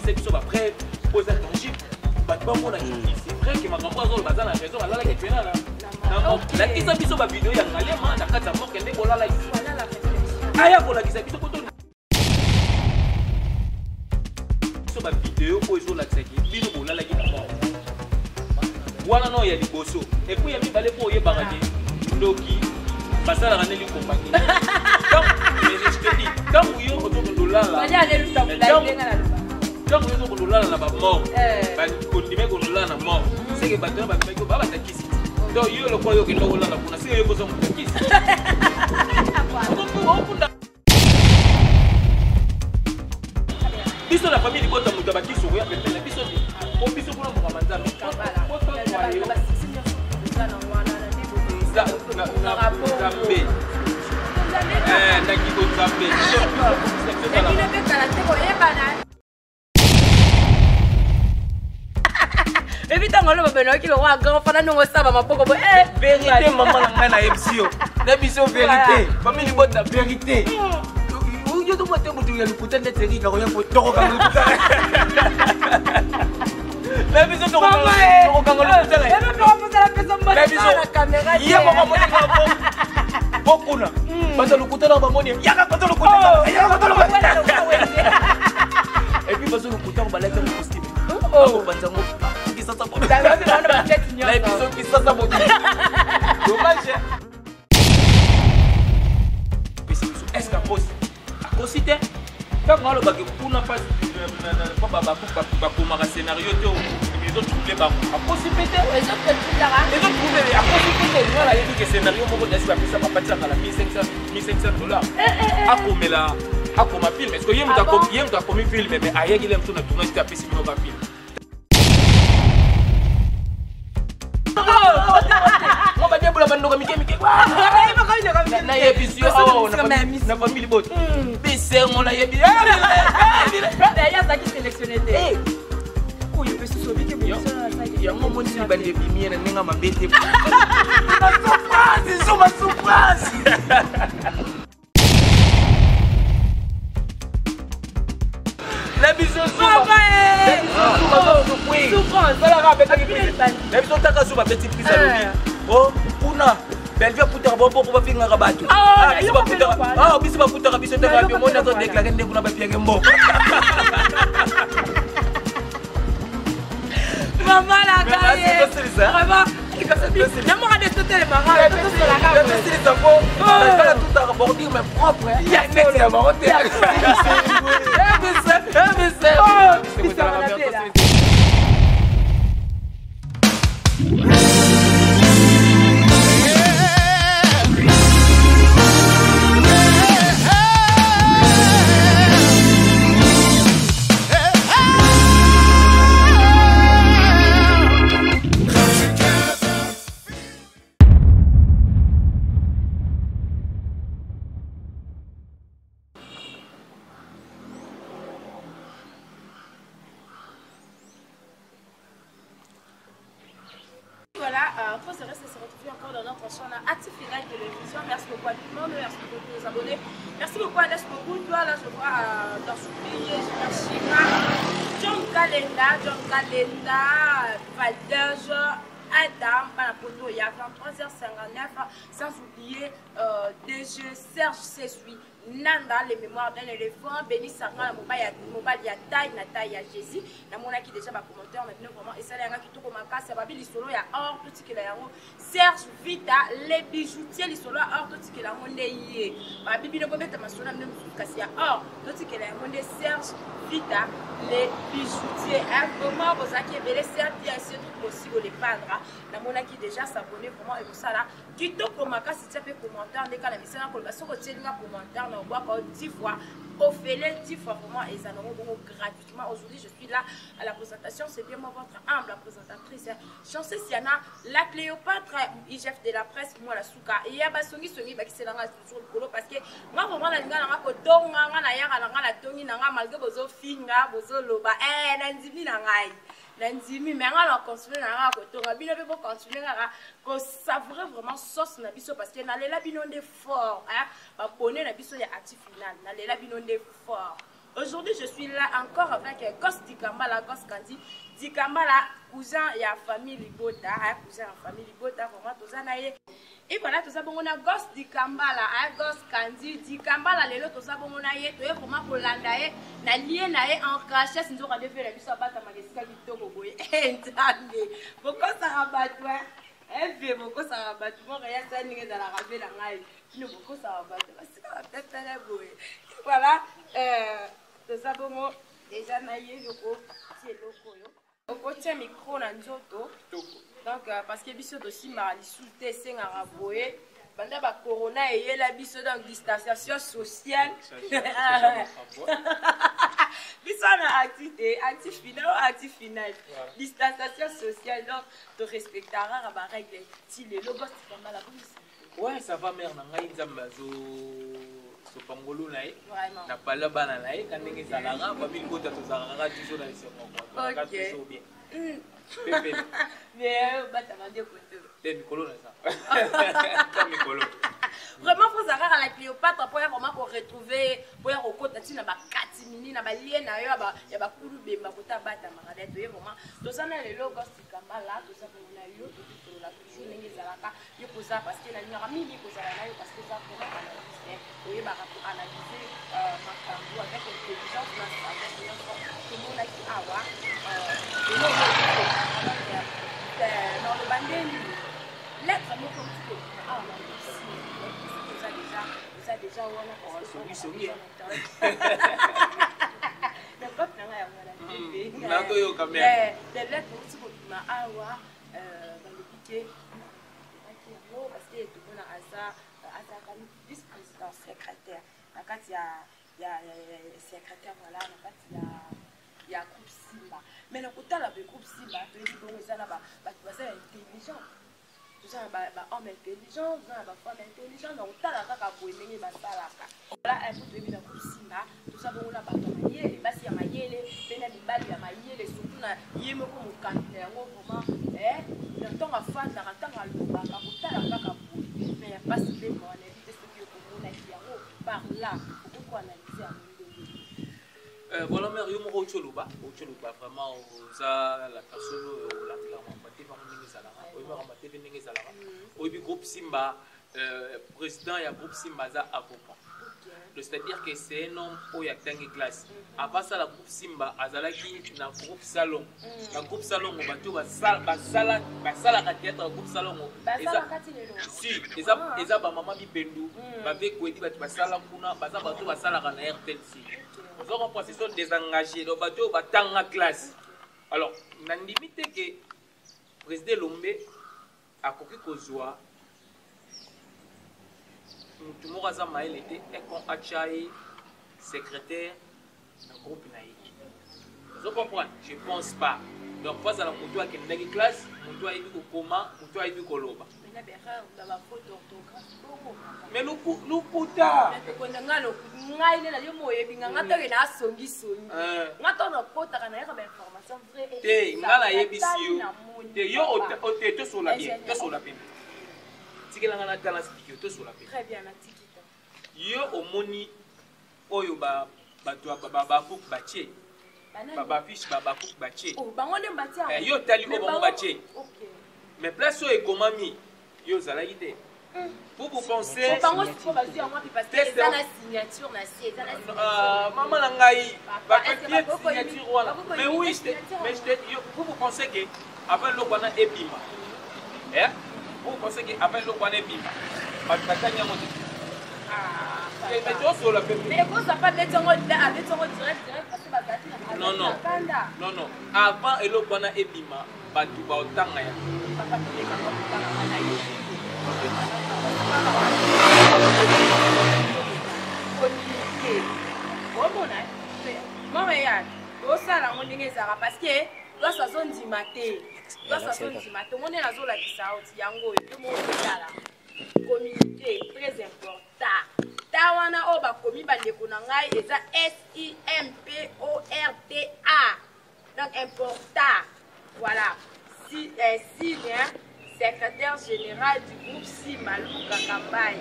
Lakisa biso bapreuve oyo eza tangible, bato bamona. C'est vrai que makambo azoloba, aza na raison, alalaki pena na lakisa biso bavideo ya Ngalema na kati ya morgue nde bolalaki. Aya kolakisa biso koto biso bavideo oyo ezolakisaki bino bolalaki na morgue wana. No ya liboso, et puis ya mibale, mpo oyebaka ke ndoki basalaka nde likomba te. Ntango yo ozokondolala, ntango yo ozokondolala na bamorgue, kondime kondolala na morgue, seke bato na bameki babatakisi. Donc yo lokwa yo okenda kolala kuna, seke yo koza motakisi okunda. Biso na famille libota, moto abakisi okoya pembeni na biso te, po biso kuna mokama Nzambe. Nzambe ndakiko Nzambe. Bino mpe kala te koyebana. Epi ntango oloba benoki lokwa grand fana ndongo osaba maboko bo. Vérité, mama na ngai, nayebisi yo na biso vérité, famille libota, vérité. Yo tomwa te moto ya lokuta nde Erika koya tokokanga lokuta na biso, tokokanga lokuta na biso. Ye moko moninga po kuna bato lokuta na bamoni yaka koto lokuta, yaka koto lokuta. Et puis bazo lokuta balati yango costume, bakobanza yango Kisasa na biso, Kisasa bobi. Dommage. Est ce que akosi? Akosi te. Ntango alobaki kuna mpasi bakomaka scénario te, ezotrouble bango. Akosi mpe te, ezotrouble. Akosi mpe te. Nga nayebi ke scénario moko dasi bapesa bapatiaka na 1500 $, akomela, akoma film. Est ce que ye moto akomi film? Mais ayaki le moto na tournage te, apesi bino ka film. Ngo badebola bandoka mike mike, nayebisi yo na famille libota bisengo, nayebi. Azalaki sélectionné te. Oyo mpe susu obiki. Yango omonisi libandi ebimi ye na ndenge mabe te. Souffrance, ezoma souffrance na biso. Na biso taka so babeti prise, alobi o kuna Belvi aputaka bopo, bafingaka bato. Biso baputaka biso te. Babi omoni azodeklare nde kuna bapiake mboko. Mama na ngai, vraiment namoka nde totelemaka, totosolaka. Tosilisa po kala tutaka bordure mais propre neti ya bango te. Voilà, très heureux de se retrouver encore dans notre chaîne Active Final Télévision. Merci beaucoup à tout le monde, merci beaucoup aux abonnés. Merci beaucoup à Nes beaucoup. Toi, là, je vois dans ce pays, je vois Chima, John Kalenda, John Kalenda, Valdez, Adam, Banapoto, il y a 23h59, sans oublier DG Serge Sesui, Nanda, les mémoires d'un éléphant, Béni Sanga, mobali ya taille na taille ya Jésus. Namonaki déjà bacommentaire na bino, vraiment esala yanga kitoko makasi. Babi lisolo ya or totikela yango Serge Vita le bijoutier. Lisolo ya or totikela yango nde ye. Babi bino bobeta masolo na bino mosusu, kasi ya or totikela yango nde Serge Vita le bijoutier. Vraiment bozalaki ebele. Serge bien surtout possible le padre, namonaki déjà s'abonner, vraiment ekosala kitoko makasi. Tia mpe commentaire nde kala misala koloba. Soki otielinga commentaire na obwaka 10 fois ofele, 10 fois vraiment eza nango bongo gratuitement. Aujourd'hui, je suis là à la présentation, c'est bien moi, votre humble présentatrice, Chancel Siana, la Cléopâtre, IGF de la presse, moi la suka ya basongisongi bakiselanga toujours likolo, parce que nga vraiment nalinga nanga kotonga. Nga nayaka nanga natongi nanga malgré bozofinga, bozoloba, nandimi na ngai, nandimi, mais nga na continue na nga kotonga. Bino mpe bocontinue kaka kosavourer vraiment sauce na biso, parce que nalela bino nde fort, babone na biso ya Active Final, nalela bino nde fort. Aujourd'hui, je suis là encore avec Gos Dikambala, Gos Kandi. Dikambala, cousin ya famille Libota, hein, cousin ya famille Libota, vraiment toza na ye. Et voilà, toza bongo na Gos Dikambala, hein, Gos Kandi, Dikambala lelo toza bongo na ye, toye vraiment kolanda ye, na lie na ye en crachet nzoka nde vela biso abatamaka esika kitoko boye. Eh Nzambe, bokosaka bato hein. Eh bokosaka bato moko ya sani ndenge ezalaka mpe na ngai. Bino bokosaka bato basika bapepele boye. Voilà, toza bongo deja na ye yoko ti eloko oyo. Okotia micro na nzoto. Donc parce que biso tosimbaka lisusu te, esengaka boye. Banda ba corona eyela biso, donc distanciation sociale. Biso na acti te, acti final, acti final. Distanciation sociale, donc to respectaka ba règle ti lelo boss tikambala bonisi. Ouais, ça va mère na ngai, Nzambe azo sopa ngolu na ye. Na pala bana na ye, ka ndenge ezalaka, famille libota tozalaka kaka toujours na esengo, quoi. Tozalaka toujours bien. Pepe. Mais batama nde koto. Te mikolo na za. Te mikolo. Vraiment faut kaka la Cléopâtre pour vraiment ko retrouver, pour ya kokota tina ba kati mini na ba lien na yo ya ba kulu bemba kota batama ka toye vraiment. Tozana lelo Gos Dikambala, toza na yo tokolola toujours ndenge ezalaka yo koza parce que nalingaka mingi kozala na yo parce que oza vraiment analyste, oyebaka koanalyse makambo avec intelligence na sagesse nyonso. Tomonaki awa naloba ndeni lettre moko euti kobima awa na Russie, oza déjà, oza déjà wana songisongi na pape na ngai yango wana. Nakoyoka mare. Lettre euti kobima awa, balobi ke yango parce que tomona aza azalaka vice président secrétaire na kati ya secrétaire, voilà, na kati ya groupe Simba. Mais na kotala be groupe Simba, toyebi bongo eza na bato baza ya intelligent, toza na bahomme intelligent, toza na bafemme intelligent. Na kotala kaka boye ndenge basalaka, voilà, po toyebi na groupe Simba toza bongo na bato ya mayele, basi ya mayele mpe na mibali ya mayele, surtout na ye moko mokambi na yango. Vraiment, na ntango afandaka, ntango alobaka, kotala kaka boye, mais ya pasi mpe mawa. Nayebi te soki okomonaki yango par là, okoki koanalyse yango ndenge? Voilà mère, yo moko outi oloba, outi oloba, vraiment oza la personne oyo olandelaka makambo te bango ndenge ezalaka, oyebaka matv ndenge ezalaka, oyebi groupe Simba. Président ya groupe Simba aza avocat, c'est-à-dire que c'est un homme oyo atangi classe. Avant asala groupe Simba, azalaki na groupe Salongo. Na groupe Salongo, bato basalaka théâtre ya groupe Salongo si eza bamama Bipendu, bavekwedi, bato basala kuna baza bato basalaka na RTLC. Ozo comprendre, ce sont des engagés, donc bato oyo batanga classe. Alors nandimi te ke président Elombe akoki kozwa mutu moko aza mayele te ekon atya ye secrétaire na groupe na ye. Ozo comprendre, je pense pas. Donc po azala motu akendaki classe, motu ayebi kokoma, motu ayebi koloba. Mais lokuta. Ngai nde nayo mo oyebi nga, nga ntango nasongisongi, nga ntango nakotaka nayaka bainformation vrai. Te, nga nayebisi yo te, yo te, tosola bien, tosola pene, tikelanga na tala spike, tosola pene. Très bien, natikita. Yo omoni oyo bato bakuku batie bafiche, bakuku batie. Bango nde batia. Yo otali oyo bango batie, mais place oyo ekomami, yo ozalaki te. Vous, vous pensez bango sikoyo bazwi yango wapi? Parce que eza na signature na se, eza na signature. Mama na ngai, bapapier signature wana, mais oui, mais vous, vous pensez que avant eloko wana ebima, vous pensez que avant eloko wana ebima, bato batangi yango te? Mais tosola pe. Mais ekozwa pa abeti yango, abeti yango direct direct parce que bazalaki na Non, non, non, non, avant eloko wana ebima, bato baotanga yango. Papa, tolekaka kotanga na yo communiqué, omona Montréal osala yango ndenge ezalaka, parce que place azondima te, place azondima te. Omoni, nazolakisa oti yango oyo, yo moko otala communiqué, très important. Ta wana oyo bakomi, bandeko na ngai, eza SIMPORTA, donc important. Voilà, si, signe secrétaire général du groupe Simba Luka Kambai,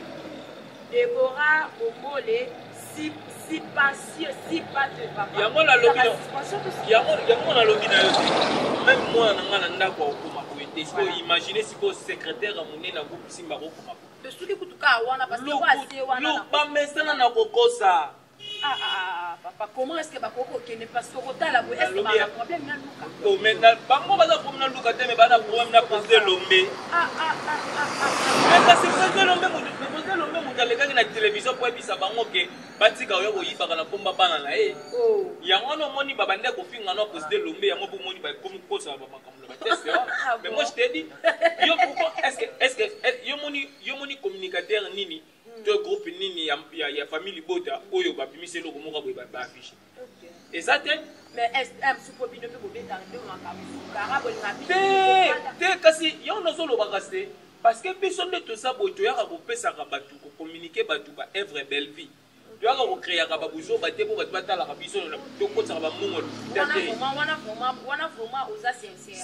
Déborah Bombole. Si. Yango nalobi, yango nalobi na yo te. Même mwana na nga na ndako akokoma boye te. Sikoyo imagine sikoyo secrétaire ya monene ya groupe Simba akokoma. Soki kutu kaka wana, parce que ase wana bamesana na kokosa. Ah, ah, ah, papa, comment est ce que bakoki kokende? Parce que kotala boye, est ce que bana problème na Luka? Bango baza problème na Luka te, mais bana problème na président Lombe. Mais kasi président Lombe, président Lombe moto alekaki na télévision po ayebisa bango ke batika oyo koyibaka na komba bana na ye. Yango wana omoni babandi kofinga na président Lombe. Yango mpo omoni bakomi kosala bamakambo na bateste wana. Mais moi je te dis yo, pourquoi est ce que yo moni communicateur nini to groupe nini ya famille libota oyo babimisi eloko moko boye, baaffiche eza te? Te te, kasi yango nazolobaka se parce que biso nde toza boye, toyaka kopesaka bato, kocommuniquer bato baœuvre Bellevie. Toyaka kocréaka babuzoba te mpo bato batalaka biso, tokotisaka bamongo lokuta te.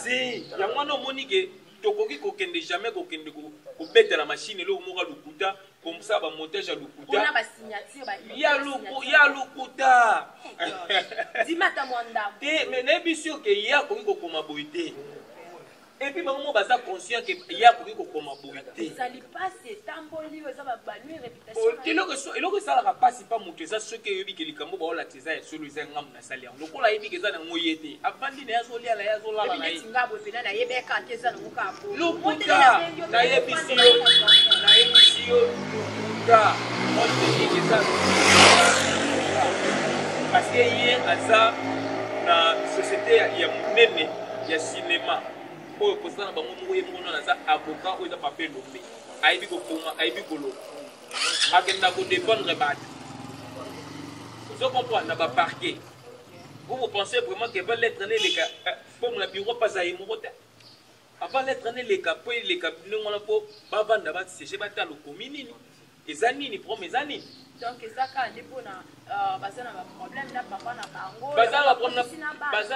Si yango wana omoni ke tokoki kokende jamais kokende kobetela machine eloko moko ya lokuta, komsa bamontage ya lokuta, ya lokuta te. Mais nayebi sûr ke ye akoki kokoma boye te. Et puis bango mo baza conscient ke ye akoki kokoma boye te. Eloko esalaka mpasi mpa moto eza soki eyebi ke likambo baolakisa eza ya solo, eza ngambu nasali yango. Lokola ayebi ke eza nango ye te, avandi na ye, azolia na ye, azolala na ye. Lokuta, nayebisi yo, nayebisi yo, lokuta. Moi je te dis que eza parce que ye aza na société ya monene ya cinéma oyo président na bango moko, ye moko nano aza avocat. Oyo eza Papa Elombe, ayebi kokoma, ayebi koloba, akenda kodéfendre bato, ozo comprendre, na baparquet. Vous, vous pensez vraiment que va lettre ne eleka mpo na bureau mpaza ye moko te? Avant lettre ne eleka, mpo eleka ndenge wana, mpo bavanda, basiéger, batala okomi nini, eza nini, problème eza nini. Donc eza kaka nde mpona baza na baproblème na papa na bango? Baza na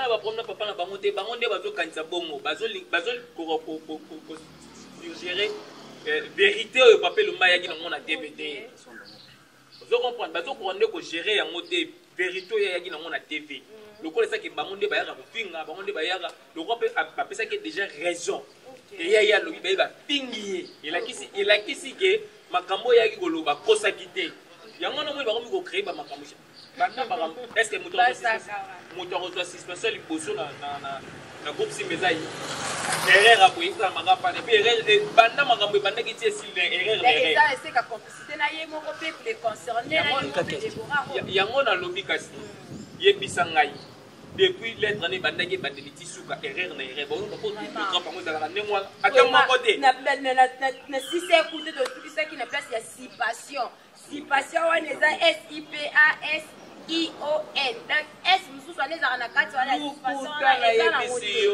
baproblème na papa na bango te. Bango nde bazokanisa bongo, bazokoka kosuggérer vérité oyo Papa Elomba ayaki nango na TV te. Ozo comprendre? Bazokoka nde kogérer yango te, vérité oyo ayaki nango na TV. Lokola esaki bango nde bayaka kofinga, bango nde bayaka lokola mpe bapesaki déjà raison. Eya, ye alobi, baye bafingi ye, elakisi ke makambo oyo ayaki koloba akosaki te. Yango wana omoni bakomi kocréer bamakambo banda makambo. Est ce que moto akozwa suspension liboso na groupe Simba eza ye? Erreur ya boye esalamaka pana. Et puis erreur, banda makambo ebandaki ti esili na erreur na erreur. Eza eseka complicité na ye moko mpe le concerné na ye moko mpe Deborah. Yango nalobi, kasi yebisa ngai, depuis lettre wana ebandaki, ebandeli ti suka, erreur na erreur. Baortographe yango ezalaka ndenge wana, ata moko te. Na sise ekute, tosukisaki na place ya sipation. Sipation wana eza S I P A S I O N, donc S mosusu wana ezalaka na kati wana ya sipation wana eza nango te.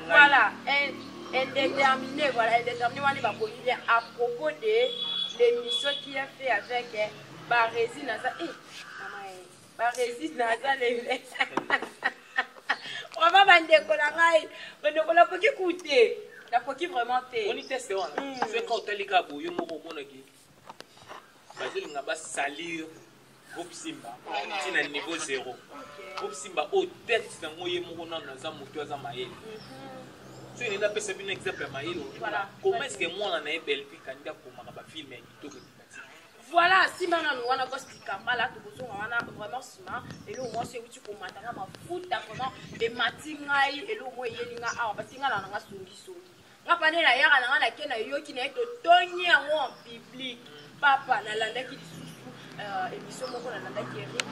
Voilà, indéterminé, voilà, indéterminé wana bakomi bien. À propos de l'émission qui a fait avec Barési naza, eh mama, Barési naza lele vraiment. Bandeko na ngai, bandeko, nakoki kute, nakoki vraiment te. Oni teste wana, soki otali kaka boye moko, omonaki bazolinga basalir groupe Simba ntina niveau zéro. Groupe Simba oyo tete nango ye moko nano aza moto aza mayele. Soki nini, apesa bino exemple ya mayele. Comment est ce que mwana na ye Bellevue kandi akomaka bafilm ya kitoko éducatif? Voilà, nsima nanu wana gosti kambala, tokozonga wana vraiment nsima. Eloko mwasi euti komatanga mafuta, vraiment emati ngai. Eloko mo eyeli nga awa, parce nga na nanga songisongi, nga pane nayaka na nga nake, nayoki na ye, totongi yango en public. Papa, nalandaki lisusu émission moko, nalandaki Eric.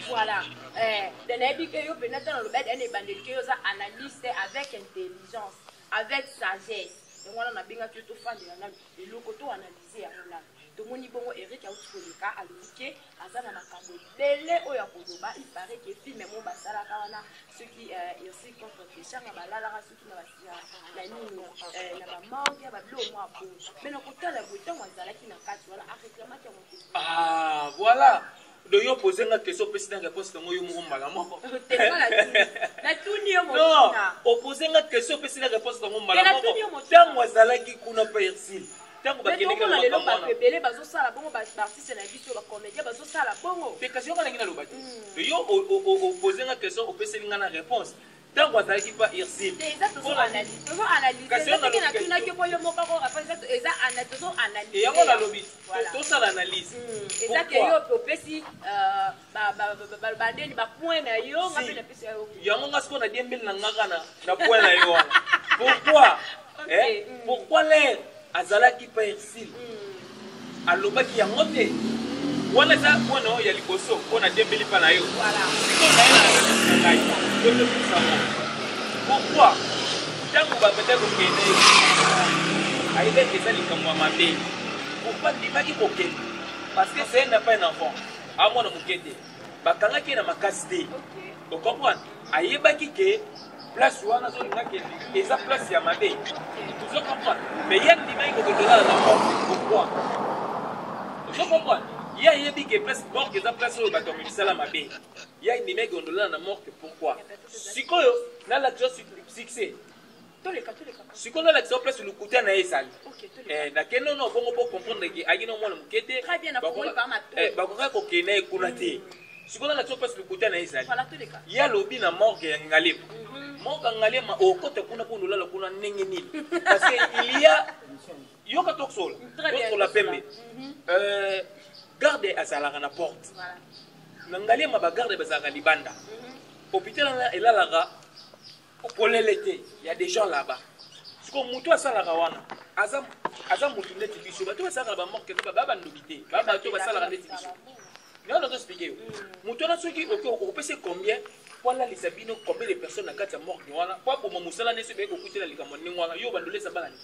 Voilà, nayebi ke yo mpena ntango naloba na ebandeli ke yo oza analyste avec intelligence, avec sagesse. Yango wana nabengaki yo, tofandela nanu eloko, toanalyse yango nanu. Tomoni bongo Eric auti koleka, alobi ke aza na makambo ebele oyo akoloba. Il paraît ke film mo basalaka wana, soki Irsi contre Peshanga, balalaka soki na nini, na bamorgue ya babiloko mwa bongo. Mais na kotala boye, ntango azalaki na kati wana, aréclamaki yango te. Ah voilà, donc yo pose nga question, opesi na réponse nango yo moko mbala moko. Natuni yo. Non, opose nga question, opesi na réponse nango mbala moko. Ntango azalaki kuna mpe Ursile. Ntango Mais bakendeki tomona na lelo makambo bato wana. ebele bazosala bongo, baartiste na biso, bacomédien bazosala bongo. Te, kasi yoko nalingi naloba te. Yo opose nga question, opeseli nga na réponse. Ntango azalaki pa Ursile, Te, eza tozoanalyse. Kasi Eza yo soki nalobi natunaki po yo moko ako rapport, eza tozoanalyse. Yango nalobi. Voilà. Tosala analyse. Eza ke yo opesi bandeni bapoint na yo, nga Si. mpe napesi yo. Yango nga sikoyo nadiembeli na nga kaka na point na yo wana. Pourquoi? Ok. Eh? Pourquoi l'air azalaki pa Ursile alobaki yango te? Wana eza point na oyo ya liboso mpo nadiembeli mpa na yo. Sikoyo na ye na analyse na ngai totopesa ngo. Pourquoi ntango babanda kokende, ayebaki eza likambo ya mabe? Pourquoi ndimaki kokende? Parce que c'est un pas un enfant, amwana moke te, bakangaki ye na makasi te. Ocomprendre, ayebaki ke place wana azolinga kende eza place ya mabe. Ozo comprendre? Mais ye andimaki kokende olala na morgue. Pourquoi? Ozo comprendre, ye ayebi ke place morgue eza place oyo bato ya misala mabe. Ye andimaki kokende olala na morgue pourquoi? Sikoyo nalakisa succès. Toleka, toleka. Sikoyo nalakisa yo place lokuta na ye ezali. Ok, toleka. Nakende no bongo mpo comprendre ke ayaki na mwana moke te. Très bien, nafungoli pa matoi. Bakokaki kokende ye kuna te. Sikoyo nalakisa yo place lokuta na ye ezali. Voilà, toleka. Ye alobi na morgue ya Ngalema. Morgue ya Ngalema, okota kuna mpo olala kuna ndenge nini? Parce que il y a, yoka, tokosola. Très bien, tokosola tokosola. pembe. Garde azalaka na porte. Na Ngalema bagarde bazalaka libanda. Hôpital wana elalaka polele te, y a des gens là-bas. Sikoyo motu asalaka wana aza motu neti biso. Bato basalaka na bamorgue te, baa bandoki te, baa bato basalaka neti biso. Nga nazo expliquer yo. Motu wana, soki okopesa combien po alalisa bino combien de personnes na kati ya morgue wana, po aboma mosala nyonso ebeye kokutela likambo ndenge wana, yo bandolesa bana nini,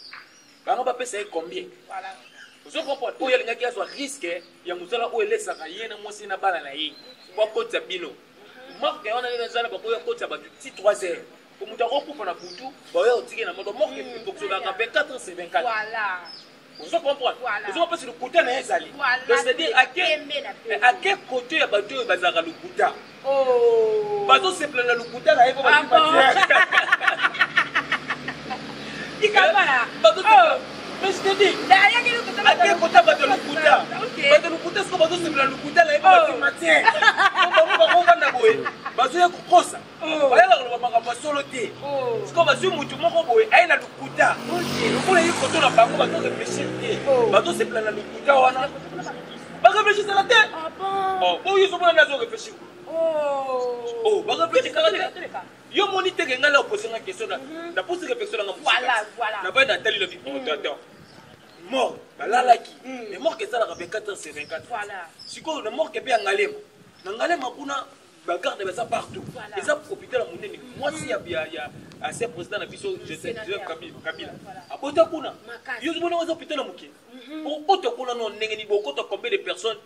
bango bapesa ye combien? Ozo comprendre, oyo alingaki azwa risque ya mosala oyo elesaka ye na mwasi na bana na ye po akotisa bino morgue wana. Ndenge ezala, bakoya akotisa bato ti 3 heures, po moto akokufa na butu, baoya otike na moto. Morgue efonctionnaka 24 heures sur 24. Ozo comprendre? Ozo comprendre lokuta na ye ezali? Donc c'est-à-dire ake Pembe na pembe. Ake kote ya bato oyo bazalaka lokuta, bazosepela na lokuta na ye po Ah bon? Likabala. Bazosepela. Mais je te dis, Ayaki lokuta. Ake kota bato ya lokuta. Bato ya lokuta siko bazosepela lokuta na ye po bazwi matière. Bango bakovanda boye, bazoya kokosa, bayaka koloba makambo ya solo te. Siko bazwi mutu moko boye aye na lokuta, lokola ye koto na bango bazorefléchir te, bazosepela na lokuta wana, barefléchisaka te. Ah bon? Oh, bo yo ozomona nde azorefléchir. Oh, barefléchisaka te. Toleka. Yo moni teke ngai la opose nga question na naposi réflexion nanga. Nabai natali lobi, attends, morgue balalaki, mais morgue esalaka 24 heures sur 24. Sikoyo na morgue mpe ya Ngalema, na Ngalema kuna bagarde baza partout. Eza hôpital ya monene. Mwasi ya ancien président na biso Joseph Sénateur. Kabila abota kuna. Makasi. Yo ozomona eza hôpital ya moke, okota kuna no ndenge nini? Bokota combien de personnes?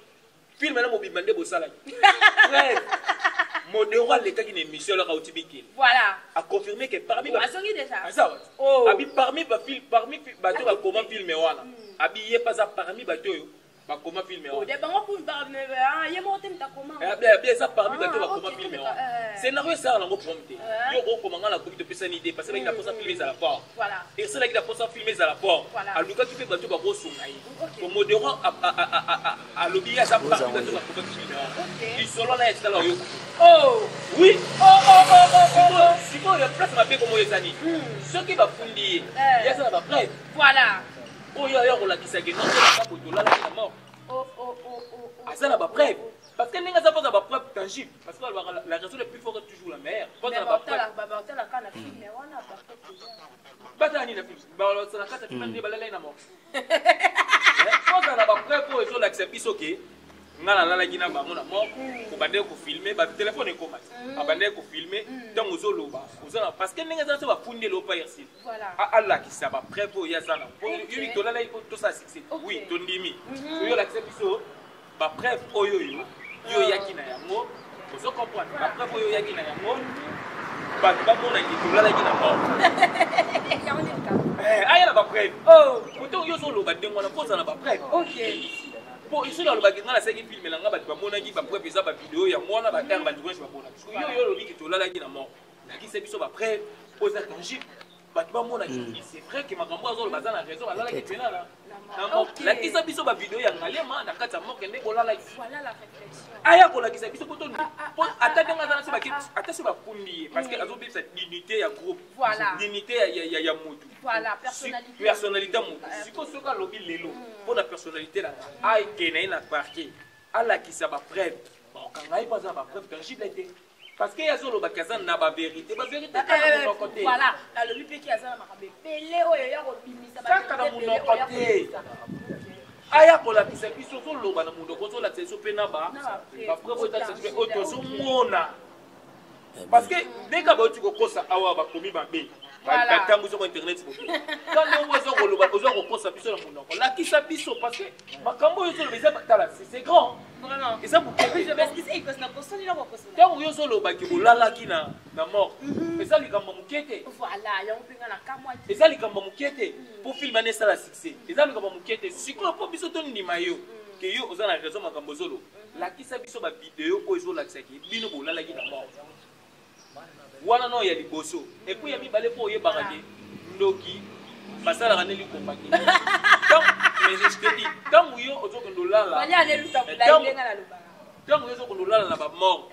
Film na mobimba nde bosalaki. Bref, Modero alekaki na émission alaka auti mikili, aconfirme ke parmi Azongi déjà. Aza wapi? Abi parmi bafilm, parmi bato bakoma film wana, abi ye mpe aza parmi bato oyo bakoma film wana. De bango ye moko te mutakoma. Abi eza parmi Ah, bato bakoma ok, film toleka, wana. Scénario esalaka nango problème te. Yo okokoma, nga nakomi, topesani idée, parce que baki na posa film ezala fort. Esalaki na posa film ezala fort. Alukaki mpe bato bakosunga ye. Modero alobi ye aza parmi bato bakomaki film wana. Lisolo na ye etikala oyoka. Oui. Oh. Sikoyo place mabe komo eza nini? Soki bafundi ye, ye aza na bapreuve oyo aya kolakisaki non, tolalaki na mort. Aza na bapreuve, parce que ndenge aza mpoza bapreuve tangible, parce que balobaka la raison le plus fort est toujours la meilleure. Mpoza na bapreuve. Baotalaka na film wana bapreuve déjà. Batala nini na film? Balosala kati ya film nde balalaki na mort. Mpoza na bapreuve oyo ezolakisa biso ke nga nalalaki na bango na mort. Obandeki kofilme, batelefone ekoma te, abandeki kofilme ntango ozoloba oza na, parce que ndenge eza so, bafundi elo pa Ursile, alakisa bapreuve oyo ye aza na yobi tolalaki mpo tosala succès. Oui, tondimi. Oyo olakisa biso bapreuve oyo oyo yo oyaki na yango, ozo comprendre, bapreuve oyo oyaki na yango, bato bamonaki tolalaki na mort. Yango nde likambo. Aya na bapreuve. Moto yo ozoloba ndenge wana mpo ozala na bapreuve. Po soki alobaki ngai nasalaki film na ngai, bato bamonaki, bapreuve eza bavideo yango wana, batere bato nyonso bamonaki. Yo olobiki tolalaki na mort, lakisa biso bapreuve oyo eza tangible. Bato bamona, c'est vrai que makambo azoloba, aza na raison, alalaki pena na lakisa biso bavideo ya Ngaliema na kati ya morgue nde bolalaki. Voilà la réflexion. Aya kolakisa biso po ata ndenge aza na so bake, ata so bakundi ye, parce que azobebisa dignité ya groupe, dignité ya motu. Voilà, personnalité. Personnalité ya motu. Sikoyo soki alobi lelo mpo na personnalité na akende na ye na parquet, alakisa bapreuve, bakokanga ye mpo aza na bapreuve tangible te, parce que ye azolobaki aza na bavérité, bavérité kaka na monoko te. Voilà, alobi mpe ki aza na makambo ebele oyo ya kobimisa. Kaka na monoko te. Aya kolakisa biso. Ozoloba na monoko, ozolakisa biso mpe na bapreuve oyo etalisa biso oyo tozomona, parce que ndenge bauti kokosa awa, bakomi mabe, batambusi ko internet bobe. Ntango oza koloba, oza kokosa biso na monoko, lakisa biso, parce que makambo oyo ozoloba eza, tala, c'est grand, eza moke. Ntango yo ozolobaki olalaki na morgue, eza likambo moke te. Eza likambo moke te mpo film wana esala succès, eza likambo moke te. Sikoyo mpo biso tondima yo ke yo oza na raison, makambo ozoloba, lakisa biso bavideo oyo ezolakisaki bino bolalaki na morgue wana. No ya liboso, et puis ya mibale, mpo oyebaka ke ndoki basalaka nde likomba te. Mais je te dis, ntango yo ozokende olala, ntango yo ozokende olala na bamorgue,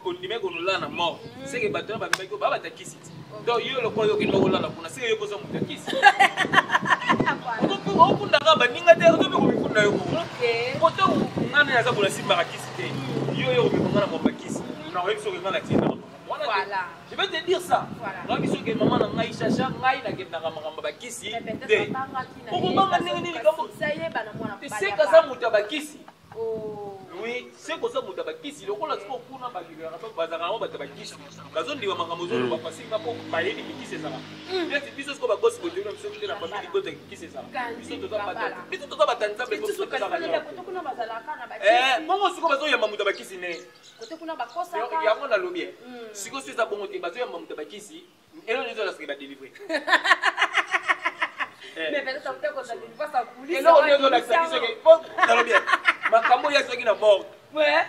ondime kende olala na morgue, seke bato wana bamemaki baa batakisi ti. Donc yo lokola yo okende kolala kuna, seke yo koza moto ya kisi, okundaka baninga te, ozobi komikunda yo moko. Po ntango nga nde naza kola, simbaka kisi te. Yo komema nga na mwamba kisi, nakoyebi soki nga natiendaka makambo wana te. Je vais te dire ça, nayebi soki mama na ngai Chacha, ngai nakendaka makambo bakisi te. Okobanga ndenge nini? Likambo seka aza moto ya bakisi. Oui, seko oza moto ya bakisi. Lokola sikoyo kuna bazalaka yango bato ya bakisi, bazondima makambo ozoloba facilement mpo bayebi kisi ezalaka. Neti biso sikoyo bagosi botoyebi na biso te, na famille libota kisi ezalaka. Biso toza bata Nzambe. Bongo sikoyo bazoyamba moto ya bakisi ne yango nalobi. Sikoyo so eza bongo te, bazoyamba moto ya bakisi, eloko ezolasaka badélivre, eloko nini ozolakisa biso? Nalobi makambo oyo azwaki na morgue,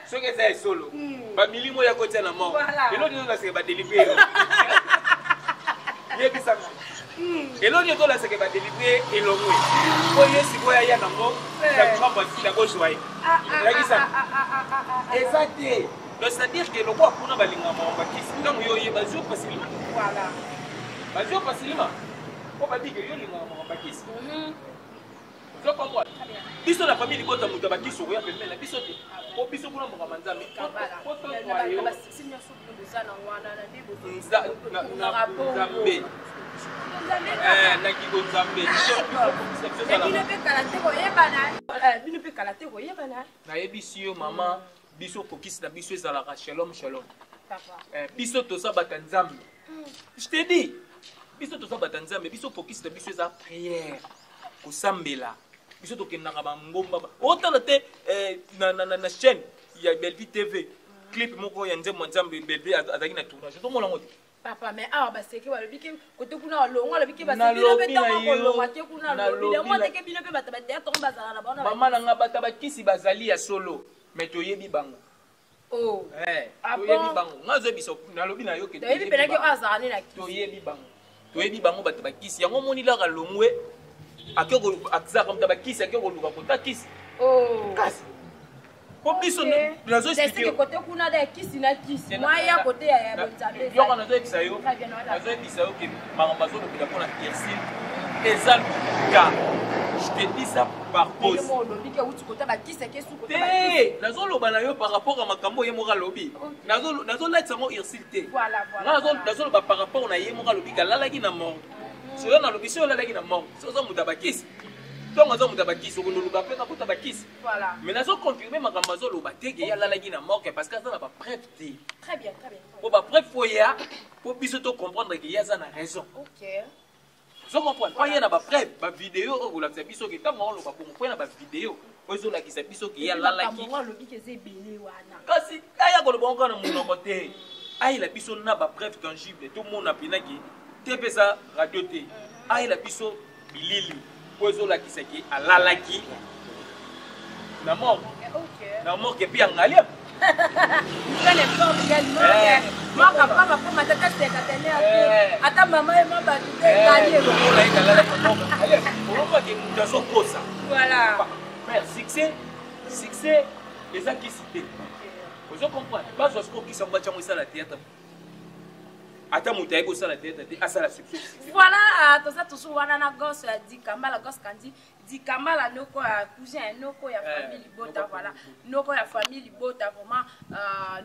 soki eza esolo, bamilimo oyo akotia na morgue, eloko nini ozolakisaka badélivre? Yebisanga, eloko nini ozolakisaka badélivre elongwe oyo ye sikoyo aya nango na facile akozwa ye? Lakisa, eza te. Donc c'est à dire que lokola kuna balingaka makambo bakisi, ntango yo oyeba bazwi facilement, bazwi facilement mpo babike yo olingaka makambo bakisi. Ozo comprendre? Biso na famille libota, moto ya bakisi okoya pembeni na biso te, po biso kuna makambo ya Nzambe. Nzambe nakiko Nzambe. Bino mpe kala te koyebana. Nayebisi yo mama, biso focus na biso ezalaka shalom shalom. Biso toza bata Nzambe, je te dis, biso toza bata Nzambe. Biso focus na biso eza prière, kosambela. Biso tokendaka bangomba. Otala te na chaîne ya Bellevue TV, clip moko ya nzembo ya Nzambe, Bellevue azalaki na tournage, ozomona yango te? Papa, mais awa baseke balobi ke kote kuna balongwa, alobi ke bino mpe ntango kolongwa te kuna, alobi yango teke bino mpe bato bathéâtre ngo bazala na bango. Mama na nga, bato bakisi bazali ya solo, mais toyebi bango. Toyebi bango. Nga azoyebisa, nalobi na yo ke toyebi mpenaki oyo azala nde na kisi. Toyebi bango, toyebi bango, bato bakisi yango. Omoni laka longwe, azalaka moto bakisi, ake koluka kota kisi. Kasi po biso nazoexpliquer kote kuna da kisi na kisi mwaya kote ya bonzambe. Yoko nazoyebisa yo, nazoyebisa yo ke makambo azolobela mpona Ursule eza lokuta. Je te dis ça par cause te, nazoloba na yo par rapport à makambo ye moko alobi. Nazolatisa yango Ursule te, nazoloba par rapport na ye moko alobi kalalaki na morgue. Soyo nalobi, soyo olalaki na morgue, so oza moto ya bakisi, ntongo aza moto ya bakisi, okondoluka mpe kakota bakisi. Mais nazoconfirme makambo azoloba te ke ye alalaki na morgue, parce que aza na bapreuve te. Po bapreuve fo ya po biso tocomprendre ke ye aza na raison. Ozo comprendre? Po ye na bapreuve, bavideo oyo kolakisa biso ke ntango aoloba bongo, po ye na bavideo oyo ezolakisa biso ke ye alalaki. Kasi aya koloba ngo kaka na monoko te, ayela biso na bapreuve tangible, tomona mpenaki te mpe eza radio te. Ayela biso bilili oyo ezolakisa ke alalaki na morgue, na morgue et puis ya Ngaliema. komata ata cinquantenaire te, ata mama ye ma bato te, ngalie. Olobaki moto azokosa. Voilà. Mère, succès, succès eza kisi te. Ozo comprendre? Bazwa sikoyo kisi yango, batya yango, esala théâtre. Ata moto aye kosala théâtre te, asala succès. Voilà, toza toujours wana na gosse ya Dikambala, gosse Kandi Dikambala, noko ya cousin, noko ya famille libota. Voilà, noko ya famille libota, vraiment,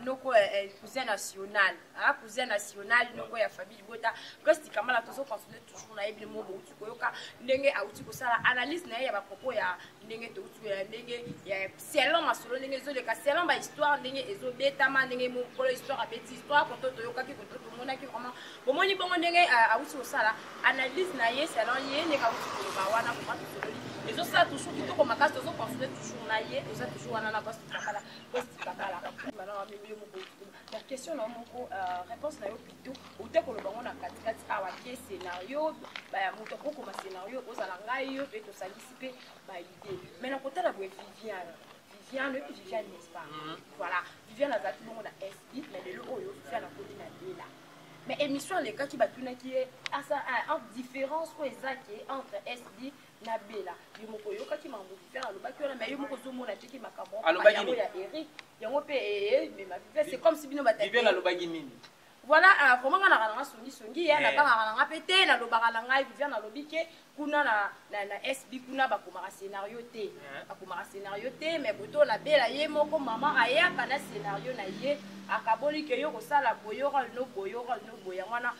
noko ya cousin national, ah, cousin national, noko ya famille libota, gosse Dikambala. Tozo continuer toujours na ye. Bino mo bouti koyoka ndenge auti kosala analyse na ye ya bapropos ya ndenge touti ya ndenge ya selon masolo ndenge ezoleka, selon bahistoire ndenge ezobetama, ndenge mokolo histoire abeti histoire, koto toyokaki, koto tomonaki. Vraiment, bomoni bongo ndenge awuti kosala analyse na ye, selon ye ndenge awuti koloba wana. Vraiment, tosololi, ezosala toujours kitoko makasi. Tozocontinue toujours na ye, toza toujours wana na Gosse Dikambala. Gosse Dikambala, la question na yo moko, réponse na yo plutôt, ote koloba ngo na katikati awa ke scénario, moto akokoma scénario ozala ngai, yo mpe tosangisi mpe baidée. Mais na kotala boye, Viviane, Viviane, oyebi Viviane, n'est-ce pas? Voilà, Viviane azalaki bongo na SB, mais lelo oyo Viviane akoti na Lela. Mais émission alekaki, batunaki ye asa entre différence oyo eza ke entre SB na Bela. Yo moko oyokaki makambo Viviane alobaki wana, mais yo moko ozomona teki makambo Alobaki yango nini? Ya Eric yango mpe emema Viviane, c'est comme si bino bata Viviane alobaki nini? Voilà, vraiment, nga naka nanga songisongi ye, nabangaka nanga mpe te, nalobaka na ngai. Viviane alobi ke kuna na SB kuna bakomaka scénario te, bakomaka scénario te, mais koto nabela ye moko mama ayaka na scénario na ye, akaboli ke yo kosala boye, role no boye, role no boye. Yango wana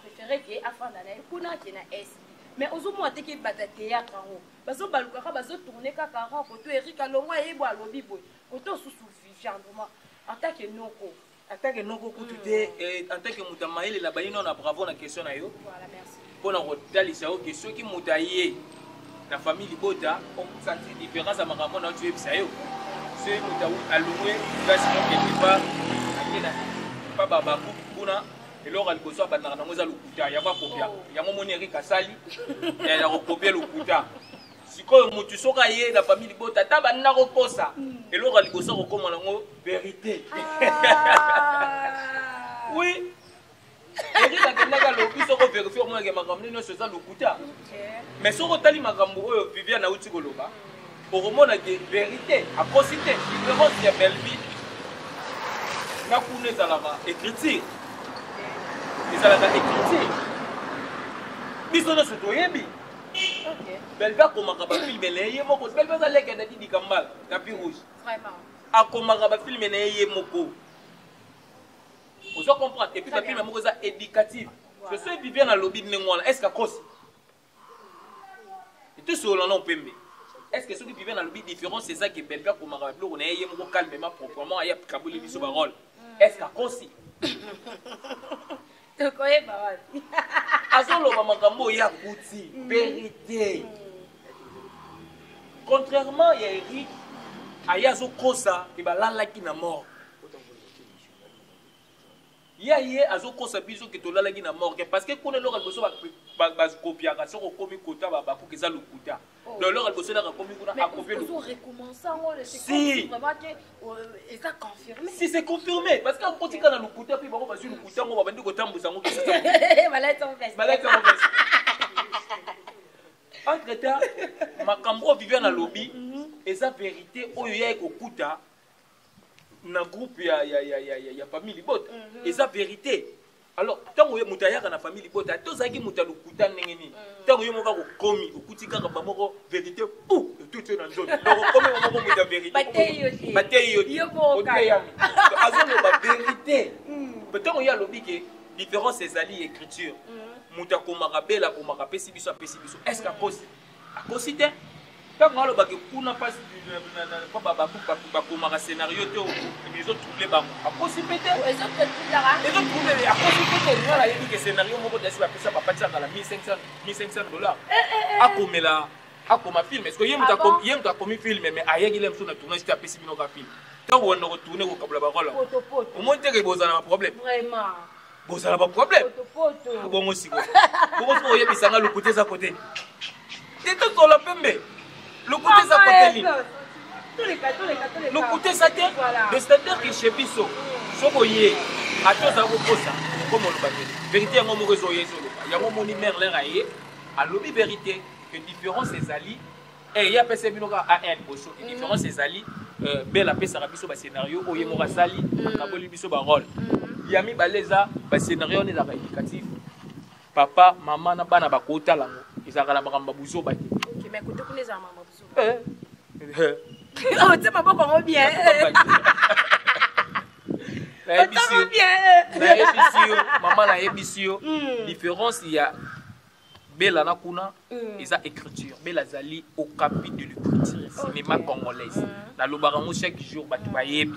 préféré ke afanda na ye kuna ke na SB. Mais ozomona te ke bato ya théâtre yango bazobalukaka, bazotourne kaka rond. Koto Erik alongwa, ye bo alobi boye, koto osusu Viviane. Vraiment, en tant que noko. En tant que noko kutu te, en tant que moto ya mayele na bayino na bravo na question na yo. Voilà, merci. Mpona kotalisa yo ke soki moto aye na famille libota, osentir différence ya makambo na yo, toyebisa yo. Soki moto alongwe place mo quelque part, ake na pa bagroupe kuna, eloko ya liboso abandaka nango eza lokuta. Yango akopia yango. Moni Erik asali ya kokopia lokuta. Sikoyo motu soki aye na famille libota, ata banda kokosa, eloko ya liboso akokóma nango vérité. Oui, Erik akendaki, alobi soko vérifie, omonake makambo nde nyonso eza lokuta. Mais soki otali makambo oyo Viviane auti koloba, okomona ke vérité, akosi te. Différence ya Bellevie na kuna ezalaka écriture, ezalaka écriture. Biso nyonso toyebi Bellevie akomaka bafilm na ye moko. Bellevie aza leke ya Dadi Dikambala, tapis rouge. Akomaka bafilm na ye ye moko, ozo comprendre? Et puis bafilm moko eza éducative. Soki Viviane alobi ndenge wana, est ce que akosi? Tosolola na pembe. Est ce que soki Viviane alobi différence eza ke Bellevie akomaka babiloko na ye ye moko calmement, proprement, aye akaboli biso barole, est ce que akosi? Tokoyeba wapi? Azoloba makambo oyo akuti, vérité, contrairement ya Eric aye azokosa ke balalaki na mort. Ye azokosa biso ke tolalaki na morgue, parce que kuna eloko liboso bakopiaka, soki okomi kota bakuka, eza lokuta. Donc eloko liboso elaka komi kuna, akopie. Si si c'est confirmé, parce que akotika na lokuta, mpe bango bazwi lokuta yango, babandi kotambusa yango. Entre temps, makambo oyo Viviane alobi eza vérité. Oyo ya ekokuta na groupe ya famille libota eza vérité. Alors ntango moto ayaka na famille libota, tozalaki moto ya lokuta ndenge nini? Ntango yo moko akokomi, okuti kaka bamoko vérité pu etuti yo na nzoto. Donc okomi moko moto ya vérité, bateyi yo te, oteyami. Azoloba vérité. Ntango ye alobi ke différence ezali écriture, moto akomaka bela, akomaka, apesi biso, apesi biso, est ce que akosi? Akosi te. Ntango alobaki kuna mpasi bakomaka scénario te, ezotrouble bango, akosi mpe te. Ezotrouble, akosi mpe te. Nga nayebi ke scénario moko dasi bapesa papa Tiakala 1500 $, akomela, akoma film. Est ce que ye moto akomi film, mais ayaki le mosusu na tournage te, apesi bino ka film? Ntango banda kotourne, kokabola barole, omoni teke bozala na baproblème, bozala baproblème bongo. Sikoyo bongo soki oyebisanga lokuta eza kote te, tozola pembe, lokuta eza kote nini? Lokuta eza te. C'est-à-dire que chez biso, soki oye ata ozala kokosa, okoma oloba vérité. Yango moko ezoya, ezoloba yango. Omoni mare lere aye, alobi vérité que différence ezali. Ye apesa bino kaka a liboso ke différence ezali. Bele apesaka biso bascénario oyo ye moko asali, akaboli biso barole. Ya mibale eza bascénario wana ezalaka éducatif. Papa, mama na bana bakotala yango, ezalaka na makambo ya buzoba te. Otie maboko yango bien. Nayebisi yo, mama, nayebisi yo, différence ya Bela na kuna eza écriture. Bela azali okapi de l'écriture, cinéma congolaise. Nalobaka yango chaque jour, bato bayebi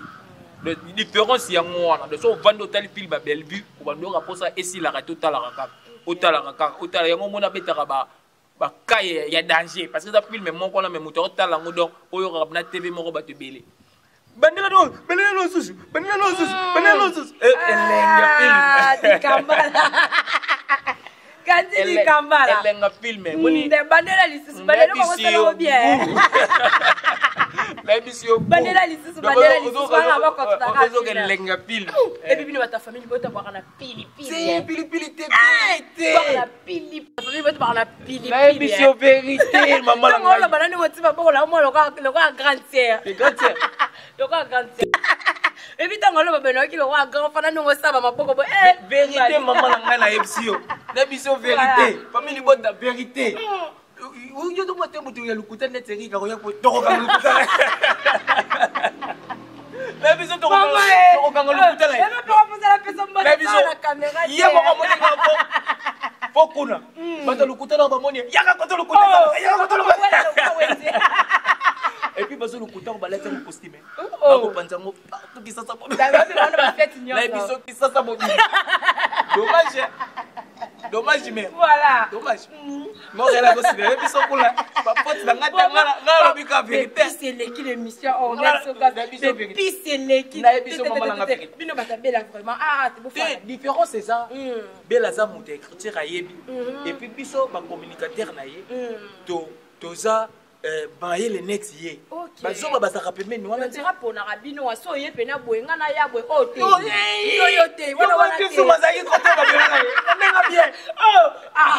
différence yango wana. Donc so ovandi, otali film ya Bellevue, obandi oyoka mposa esilaka te. Otalaka kaka, otalaka kaka, otala yango. Omoni abetaka bakaye ya danger, parce que eza film moko wana, me moto akotala yango. Donc oyokaka na TV moko, bato ebele bandela no, bandela no susu, bandela no susu, bandela no susu. Elenga film. Kandi likambala. Elenga film. Bandela lisusu, bandela bakosala bien. Nayebisi yo. Bandela lisusu, bandela lisusu wana. Bakozoka elenga film. Epi bino bato ya famille botabwaka na pilipili. Te, pilipili te. Te, na pilipili, famille botabwaka na pilipili. Nayebisi yo vérité, mama na ngai. Oloba nani? Oti maboko na mwa lokola grande sœur. Grande sœur. Lokola grande sœur. Epi ntango oloba benoki lokola grand fana, ndongo osaba maboko bo. Vérité, mama na ngai, nayebisi yo, nayebisi yo vérité. Famille libota, vérité. Yo tomwa te, moto ya lokuta neti Erika koya, tokokanga lokuta na biso, tokokanga lokuta na ye moko. Moninga fo kuna bato lokuta na bamoni, yaka koto lokuta, yaka koto lokuta. Et puis bazo lokuta ko balati yango costume, bakopanza yango partout Kisasa. Na biso Kisasa mobili. Dommage, dommage, mais voilà. Dommage. Montréal akosidere biso kuna, bapoti na nga te. Nga nalobi ka vérité. Pise eleki l'émission. Pise eleki. Nayebi biso, mama nanga, vérité. Bino batabela vraiment, ah. Te, différence eza: Bela aza moto ya écriture, ayebi. Et puis biso bacommunicateur na ye, toza bayele neti ye. Bazoba bazalaka pembeni wana. Wana ponaka bino so oye pena boye, nga na ya boye oyo te, oyo te, wana wana te. Zuma azalaki kote, babengana ye ndenge bien.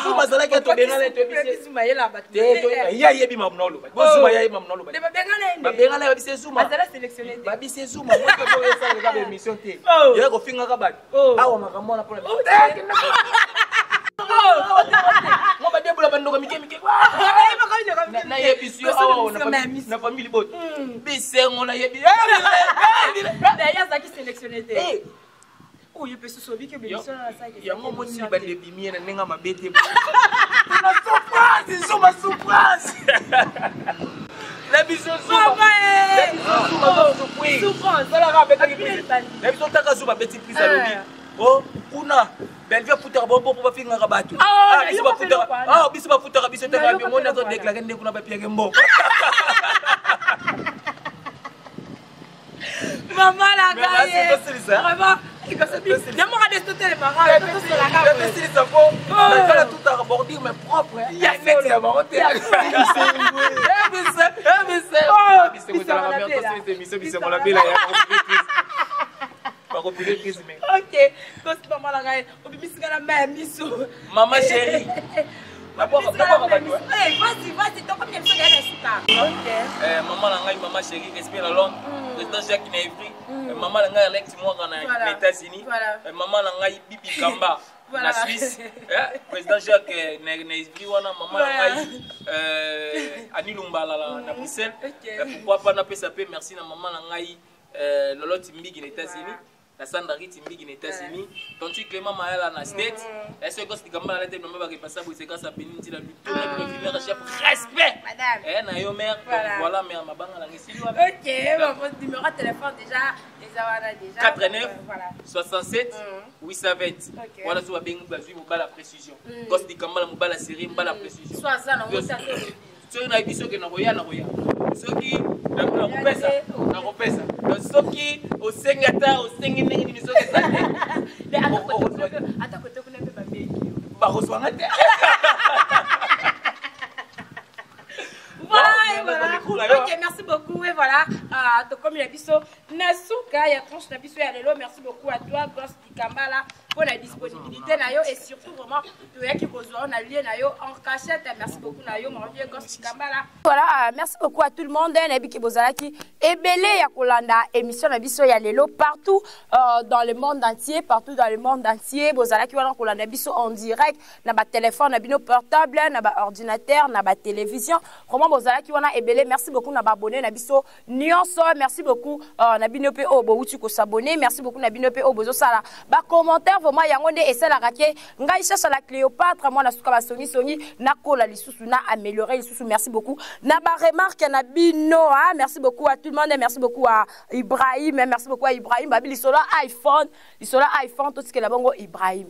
Zuma azalaki atobengana ye. Zuma yela bato. Ye ayebi mamu na oloba. Zuma ye ayebi mamu na oloba. Babengana ye. Babengana ye, babise Zuma. Azala sélectionné te. Babise Zuma moto oyo esalaka baémission te, ye kofingaka bato awa. Makambo wana mpona mo badebola bandoko mike mike. Nayebisi yo, awa na famille liboto, bisengo nayebi. Ye azalaki sélectionné te. Oyo mpe susu obiki bémission. Yango moni bande ebimi ye na ndenge mabe te, na souffrance. Zuma souffrance na biso. Zuma na biso taka. Zuma abeti prise, alobi o kuna Bellevue afutaka bango mpo bafingaka bato. Biso bafutaka biso te. Moni azodéclarer nde kuna bapiake mbongo. Mama na ngai, vraiment namoka de totelemaka. Tosilisa po nakala tutaka bordure, mais propre neti ya bango te. Bisengo la bela ya bakopike crise, mais Ok, tosi, mama na ngai, obimisika na mai ya miso. Mama chérie. Vas-y, vas-y, tokomi na biso kaya na suka. Mama na ngai, mama chérie, respect na Londres, président Jacques na Evry, mama na ngai Alex Mwaka na États-Unis, mama na ngai Bibi Kamba na Suisse, président Jacques na Evry wana, mama na ngai Ani Lumbala na Bruxelles. Pourquoi pas napesa mpe merci na mama na ngai Loloti Mbigi na États-Unis, na Sandra Riti Mbigi na États-Unis, tontu Clément Mayala na States. Ese gosi likambo na lete mama bakepasa boye, sekasa peni ntina lutona bino fimere chef, respect na yo mère. Voilà, mère, mabanga nanga esili wana. Ok, bon, numéro de téléphone déjà eza wana déjà. 89 67 820 wana. So babengi, bazwi mobala précision. Gosi likambo na mobala série, mobala précision. Soki nayebi, soki nakoya, nakoya. Soki nakopesa, nakopesa. Soki osengi, ata osengi ndenge nini, soki eza te. Ata kote kuna mpe babengi yo. Bakozwanga te. Voilà, et voilà. Ok, merci beaucoup. Et voilà. Tokomi na biso na suka ya tranche na biso ya lelo. Merci beaucoup à toi, Gos Dikambala, pour la disponibilité na yo et surtout vraiment toyaki kozwa na lieu na yo en cachette. Merci beaucoup na yo, mon vieux Gos Dikambala. Voilà, merci beaucoup à tout le monde. Nayebi ke bozalaki ebele ya kolanda émission na biso ya lelo partout dans le monde entier, partout dans le monde entier. Bozalaki wana kolanda biso en direct na ba téléphone na bino portable, na ba ordinateur, na ba télévision. Vraiment bozalaki wana ebele. Merci beaucoup na ba abonné na biso nyonso. Merci beaucoup na bino mpe oyo bowuti kos'abonner. Merci beaucoup na bino mpe oyo bozosala bacommentaire. Vraiment yango nde esalaka ke ngai Chacha la Cléopâtre, mwana suka basongisongi, nakola lisusu, na améliorer lisusu. Merci beaucoup na baremarque na bino, hein. Merci beaucoup à tout le monde. Merci beaucoup à Ibrahim, merci beaucoup à Ibrahim babi. Lisolo iPhone, lisolo iPhone, totikela bongo Ibrahim.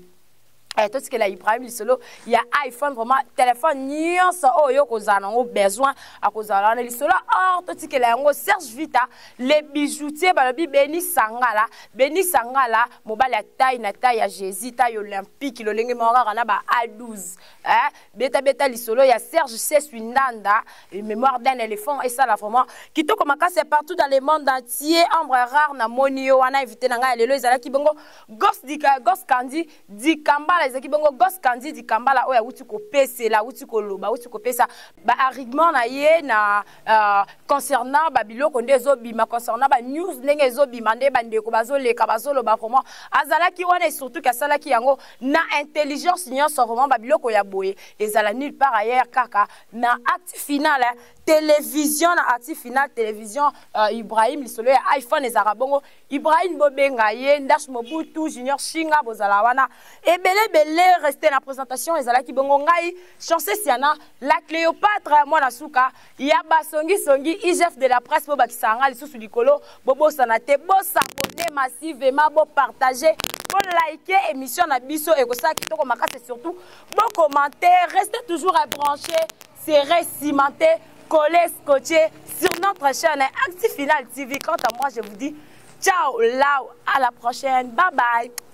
Totikela Ibrahim lisolo ya iPhone. Vraiment téléphone nyonso oyo kozala nango besoin, akozala wana. Lisolo or, totikela yango Serge Vita le bijoutier. Balobi Beni Sangala, Beni Sangala, mobali ya taille na taille ya Jésus, taille olympique, lolenge moko kaka na ba A12, eh? Beta beta lisolo ya Serge Sesui Ndanda, mémoire d'un éléphant, esala vraiment kitoko makasi partout dans le monde entier. Ambre rare na moni yo wana. Invité na ngai ya lelo ezalaki bongo Gos Dika, Gos Kandi Dikambala. Ezalaki bongo Gos Kandi Dikambala oyo awuti kopesela, awuti koloba, awuti kopesa baargument na ye na concernant babiloko nde ezobima, concernant banews ndenge ezobima, nde bandeko bazoleka bazoloba. Vraiment azalaki wana et surtout ke asalaki yango na intelligence nyonso. Vraiment babiloko ya boye ezala nulle part ailleurs, kaka na Acte Final Télévision, na Acte Final Télévision. Ibrahim, lisolo ya iPhone ezalaka bongo Ibrahim, bobenga ye Ndash Mobutu Junior Shinga, bozala wana ebele ebele. Reste na présentation ezalaki bongo ngai Chance Siana la Cléopâtre, mwana suka ya basongisongi, IGF de la presse. Bobakisa nga lisusu likolo, bobosana te bos'abonner massivement, bopartager, bolike émission na biso, ekosala kitoko makasi. Surtout bocommenter. Restez toujours à brancher, serré, cimenté, collé, scotché sur notre chaîne Active Final TV. Quant à moi, je vous dis ciao, là, à la prochaine. Bye bye.